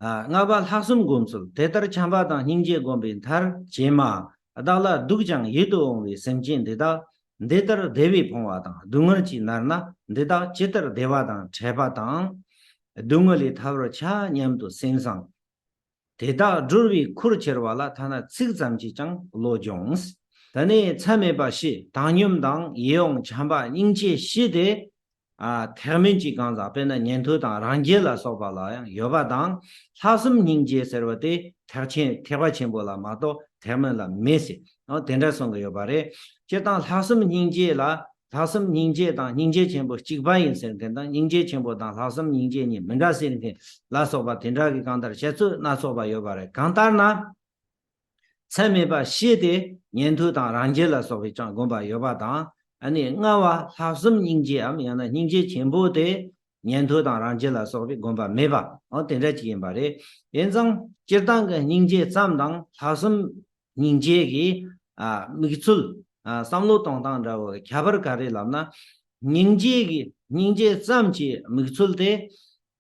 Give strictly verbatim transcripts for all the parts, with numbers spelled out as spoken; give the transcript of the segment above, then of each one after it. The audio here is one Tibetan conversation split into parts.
ལྔ་པ་ལྷག་བསམ་སྒོམ་ཚུལ། དེ་ལྟར་བྱམས་པ་དང་སྙིང་རྗེ་བསྒོམས་པའི་མཐར། ཀྱེ་མ། བདག་ལ་སྡུག་ཀྱང་ཡིད་དུ་འོང་བའི་སེམས་ཅན་འདི་དག་འདི་ལྟར་བདེ་བས་ཕོངས་པ་དང་སྡུག་བསྔལ་གྱིས་མནར་ན་འདི་དག་ཇི་ལྟར་བདེ་བ་དང་འཕྲད་པ་དང་། སྡུག་བསྔལ་ལས་ཐར་བར་བྱ་སྙམ་དུ་སེམས་སང་། དེ་དག་སྒྲོལ་བའི་ཁུར་ཁྱེར་བ་ལ་ཐ་ན་ཚིག་ཙམ་གྱིས་ཀྱང་བློ་སྦྱོངས། དེ་ནས་མཚམས་མེད་པ་བཞི། བཏང་སྙོམས་དང་ཡིད་འོང་བྱམས་པ་སྙིང་རྗེ་བཞི་དེ། ཨ། ཐེག་དམན་གྱི་གང་ཟག་དཔེར་ན་ཉན་ཐོས་དང་རང་རྒྱལ་ལ་སོགས་པ་ལ་ཡང་ཡོད་པ་དང་། ལྷག་བསམ་སྙིང་རྗེ་ཟེར་བ་དེ་ཐེག་ཆེན་ཐེག་པ་ཆེན་པོ་ལ་མ་གཏོགས་ཐེག་དམན་ལ་མེད་ཟེར། ཨོ། དེ་འདྲ་གསུང་གི་ཡོད་པ་རེད། སྤྱིར་བཏང་ལྷག་བསམ་སྙིང་རྗེ་ལ། ལྷག་བསམ་སྙིང་རྗེ་དང་སྙིང་རྗེ་ཆེན་པོ་གཅིག་པ་ཡིན་ཟེར་མཁན་དང་། སྙིང་རྗེ་ཆེན་པོ་དང་ལྷག་བསམ་སྙིང་རྗེ་གཉིས་མི་འདྲ་ཟེར་མཁན་ལ་སོགས་པ་དེ་འདྲ་གི་གང་ལྟར་བཤད་ཚུལ་སྣ་ཚོགས་པ་ཡོད་པ་རེད། གང་ལྟར་ན། མཚམས་མེད་པ་བཞི་དེ་ཉན་ཐོས་དང་རང་རྒྱལ་ལ་སོགས་པས་ཀྱང་བསྒོམ་པ་ཡོད་པ་དང་། ཨ་ནི་ལྔ་བ་ལྷག་བསམ་སྙིང་རྗེའམ་ཡང་ན་སྙིང་རྗེ་ཆེན་པོ་དེ་ཉན་ཐོས་དང་རང་རྒྱལ་ལ་སོགས་པས་བསྒོམ་པ་མེད་པ། ཨོ། དེ་འདྲ་ཅིག་ཡིན་པ་རེད། ཡིན་ཙང་སྤྱིར་བཏང་གི་སྙིང་རྗེ་ཙམ་དང་ལྷག་བསམ་སྙིང་རྗེ་གི། ཨ། དམིགས་ཚུལ། ཨ། བསམ་བློ་གཏོང་སྟངས་འདྲ་བོ་ཁྱད་པར་ག་རེ་ལབ་ན། སྙིང་རྗེ་གི། སྙིང་རྗེ་ཙམ་གྱི་དམིགས་ཚུལ་དེ།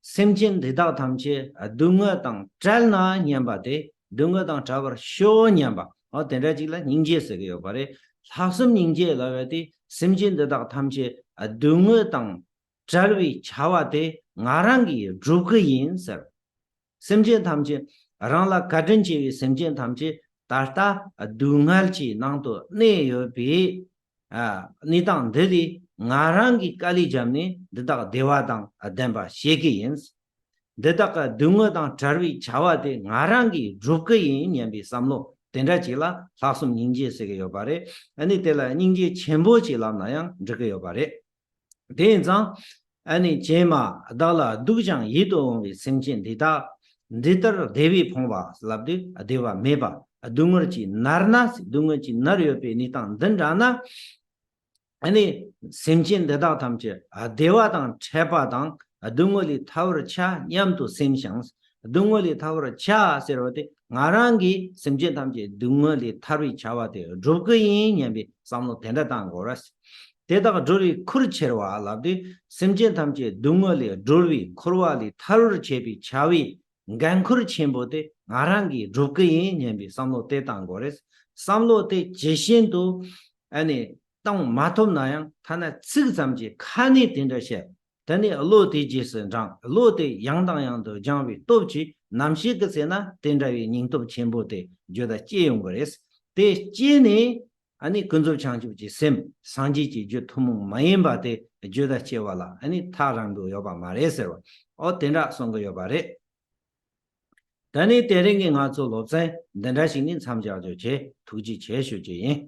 སེམས་ཅན་འདི་དག་ཐམས་ཅད་སྡུག་བསྔལ་དང་བྲལ་ན་སྙམ་པ་དེ། སྡུག་བསྔལ་དང་བྲལ་བར་ཤོག་སྙམ་པ། ཨོ། དེ་འདྲ་ཅིག་ལ་སྙིང་རྗེ་ཟེར་གི་ཡོད་པ་རེད། ལྷག་བསམ་སྙིང་རྗེ་ལབ་པ་དེ་སེམས་ཅན་འདི་དག་ཐམས་ཅད་སྡུག་བསྔལ་དང་བྲལ་བའི་བྱ་བ་དེ་ང་རང་གིས་སྒྲུབ་གི་ཡིན་ཟེར། སེམས་ཅན་ཐམས་ཅད། རང་ལ་བཀའ་དྲིན་ཆེ་བའི་སེམས་ཅན་ཐམས་ཅད་ད་ལྟ་སྡུག་བསྔལ་གྱི་ནང་དུ་གནས་ཡོད་པའི། ཨ། གནས་སྟངས་འདི་ལས་ང་རང་གིས་དཀའ་ལས་བརྒྱབ་ནས་འདི་དག་བདེ་བ་དང་ལྡན་པ་བྱེད་ཀྱི་ཡིན། འདི་དག་གི་སྡུག་བསྔལ་དང་བྲལ་བའི་བྱ་བ་དེ་ང་རང་གིས་སྒྲུབ་ཀྱི་ཡིན་སྙམ་པའི་བསམ་བློ་དེ་འདྲ་ཅིག་ལ་ལྷག་བསམ་སྙིང་རྗེ་ཟེར་གྱི་ཡོད་པ་རེད། ཨ་ནི་དེ་ལ་སྙིང་རྗེ་ཆེན་པོ་ཅིག་ལབ་ན་ཡང་འགྲིག་གི་ཡོད་པ་རེད། དེ་ཡིན་ཙང་། ཨ་ནི་ཀྱེ་མ། བདག་ལ་སྡུག་ཀྱང་ཡིད་དུ་འོང་བའི་སེམས་ཅན་འདི་དག་འདི་ལྟར་བདེ་བས་ཕོངས་པ་ལབ་དུས་བདེ་བ་མེད་པ། སྡུག་བསྔལ་གྱིས་མནར་ན། སྡུག་བསྔལ་གྱིས་མནར་ཡོད་པའི་གནས་སྟངས་འདི་འདྲ་ན། ཨ་ནི་སེམས་ཅན་འདི་དག་ཐམས་ཅད་བདེ་བ་དང་འཕྲད་པ་དང་སྡུག་བསྔལ་ལས་ཐར་བར་བྱ་སྙམ་དུ་སེམས་ཤིང་། སྡུག་བསྔལ་ལས་ཐར་བར་བྱ་ཟེར་བ་དེ་ང་རང་གིས་སེམས་ཅན་ཐམས་ཅད་སྡུག་བསྔལ་ལས་ཐར་བའི་བྱ་བ་དེ་སྒྲུབ་ཀྱི་ཡིན་སྙམ་པའི་བསམ་བློ་དེ་འདྲ་བཏང་དགོས་རེད། དེ་དག་སྒྲོལ་བའི་ཁུར་ཁྱེར་བ་ལབ་དུས་སེམས་ཅན་ཐམས་ཅད་སྡུག་བསྔལ་ལས་སྒྲོལ་བའི་འཁོར་བ་ལས་ཐར་བར་བྱེད་པའི་བྱ་བའི་འགན་ཁུར་ཆེན་པོ་དེ་ང་རང་གིས་སྒྲུབ་ཀྱི་ཡིན་སྙམ་པའི་བསམ་བློ་དེ་བཏང་དགོས་རེད། བསམ་བློ་དེ་ཇི་བཞིན་དུ་ཨ་ནི་བཏང་མ་ཐུབ་ན་ཡང་ཐ་ན་ཚིག་ཙམ་གྱིས་ཁ་ནས་དེ་འདྲ་བཤད། དེ་ནས་བློ་དེ་རྗེས་སུ་འབྲང་། བློ་དེ་ཡང་དང་ཡང་དུ་སྦྱང་བའི་སྟོབས་ཀྱིས་ནམ་ཞིག་གི་ཚེ་ན་དེ་འདྲ་བའི་སྙིང་སྟོབས་ཆེན་པོ་དེ་རྒྱུད་ལ་སྐྱེ་ཡོང་གི་རེད། དེ་སྐྱེས་ནས་ཨ་ནི་ཀུན་རྫོབ་བྱང་ཆུབ་ཀྱི་སེམས་སངས་རྒྱས་ཀྱི་རྒྱུ་ཐུན་མོང་མ་ཡིན་པ་དེ་རྒྱུད་ལ་སྐྱེ་བ་ལ་ཨ་ནི་ཐག་རིང་པོ་ཡོད་པ་མ་རེད་ཟེར་བ། ཨོ། དེ་འདྲ་གསུང་གི་ཡོད་པ་རེད། ད་ནི་དེ་རིང་གི་ང་ཚོའི་སློབ་ཚན་འདི་འདྲ་ཞིག་ནས་མཚམས་འཇོག་རྒྱུ་བྱས། ཐུགས་རྗེ་ཆེ་ཞུ་རྒྱུ་ཡིན།